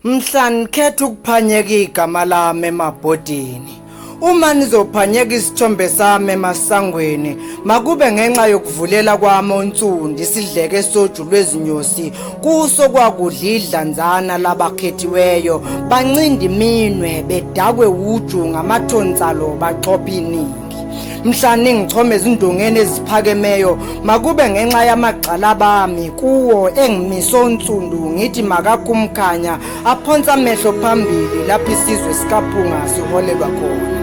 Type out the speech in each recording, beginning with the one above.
Mhla nikhetha ukuphanyeka igama lami emabhodini, uma nizophanyeka isithombe sami emasangweni, makube ngenxa yokuvulela kwami onsundu isidleke soju lwezinyosi, kuso kwakudla idlanzana labakhethiweyo, bancinda iminwe bedakwe uju ngamathonsalo baxhopha iningi. Mhla ningichome ezindongeni eziphakemeyo, makube ngenxa yamagxala bami kuwo engimise onsundu, ngithi makakho umkhanya aphonsa amehlo phambili lapho isizwe sikaPhunga siholelwa khona.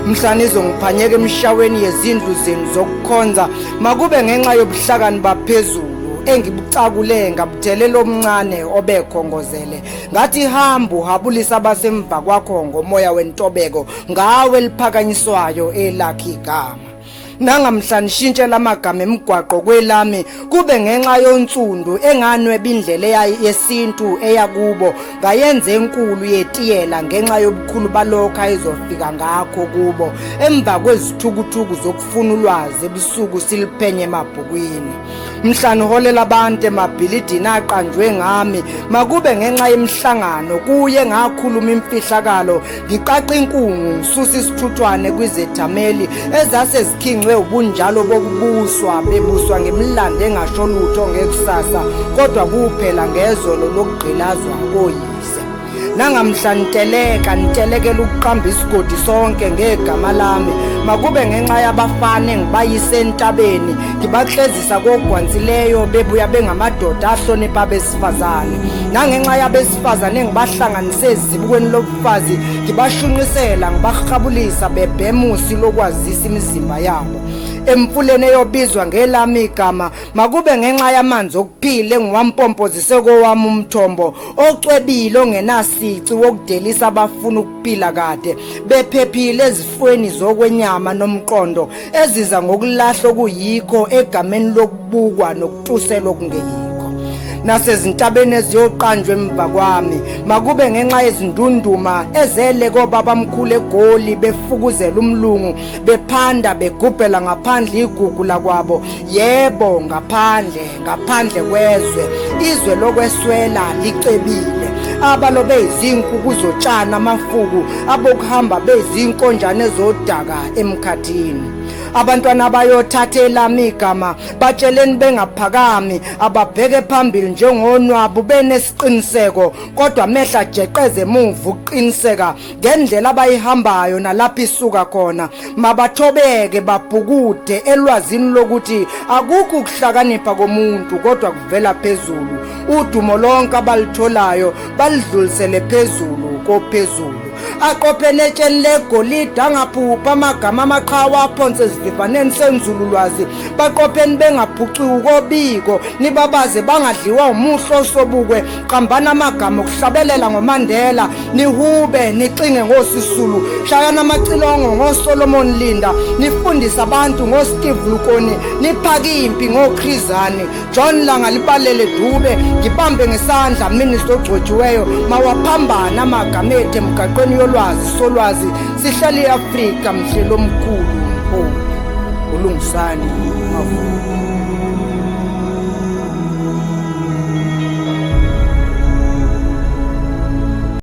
Mhla nizongiphanyeka emishaweni yezindlu zenu zokukhonza, makube ngenxa yobuhlakani baphezulu engibucakule ngabuthelela omncane obekhongozele, ngathi hamba uhabulisa abasemva kwakho ngomoya wentobeko, ngawe eliphakanyiswayo elakhe igama. Nangamhla nishintshela amagama emigwaqo kwelami, kube ngenxa yonsundu enganweba indlela yesintu eyakubo, ngayenza enkulu yetiyela ngenxa yobukhulu balokho ayezofika ngakho kubo emva kwezithukuthuku zokufuna ulwazi ebusuku siliphenye emabhukwini. Mhla niholela abantu emabhilidini aqanjwe ngami, makube ngenxa yemihlangano kuye ngakhuluma imfihlakalo, ngiqaqa inkungu ngisusa isithuthwane kwizethameli ezase zikhingcwe ubunjalo bokubuswa, bebuswa ngemilando engasho lutho ngekusasa, kodwa kuphela ngezolo lokugqilazwa koyise. Nangamhla niteleka nitelekela ukuqamba isigodi sonke ngegama lami, makube ngenxa yabafana engibayise entabeni, ngibaklezisa kogwansileyo bebuya bengamadoda ahlonipha abesifazane, nangenxa yabesifazane engibahlanganise ezibukweni lobufazi, ngibashunqisela ngibahabulisa bebhemusi lokwazisa imizimba yabo emfuleni eyobizwa ngelami igama, makube ngenxa yamanzi okuphila engiwampompozise kowami umthombo ocwebile ongenasici wokudelisa abafuna ukuphila kade bephephile ezifweni zokwenyama nomqondo eziza ngokulahla okuyikho egameni lokubukwa nokutuselwa okungeyikho. Nasezintabeni eziyoqanjwa emva kwami, makube ngenxa yezindunduma ezele kobabamkhulu eGoli befukuzela umlungu, bephanda begubhela ngaphandle igugu lakwabo, yebo ngaphandle, ngaphandle kwezwe, izwe lokweswela licebile. Abalobe izinkuku zotshani amafuku, abokuhamba bezinkonjane zodaka emkhathini. Abantwana abayothatha elami igama, batsheleni bengaphakami, ababheke phambili njengonwabu benesiqiniseko, kodwa amehla ajeqeze emuva ukuqiniseka ngendlela abayihambayo nalapho isuka khona. Mabathobeke babhukude elwazini lokuthi akukho ukuhlakanipha komuntu kodwa kuvela phezulu. Udumo lonke abalitholayo balidlulisele phezulu kophezulu. Aqophene etsheni legolide angaphuphi amagama amaqhawe aphonse esivivaneni senzululwazi. Baqopheni bengaphuciwe kobiko, nibabaze bangadliwa umuhlo osobukwe. Qambani amagama okuhlabelela ngoMandela, nihube nixinge ngoSisulu, shayana amacilongo ngoSolomon Linda, nifundise abantu ngoSteve Lukoni, niphake impi ngoChris Hani, John Langalibalele Dube, ngibambe ngesandla minister ogcotshiweyo, mawaphambana amagama ethu emgaqweni yolwazi solwazi, sihlale eAfrika mhlelo omkhulu mkhulu. Ulungisani Mavuso.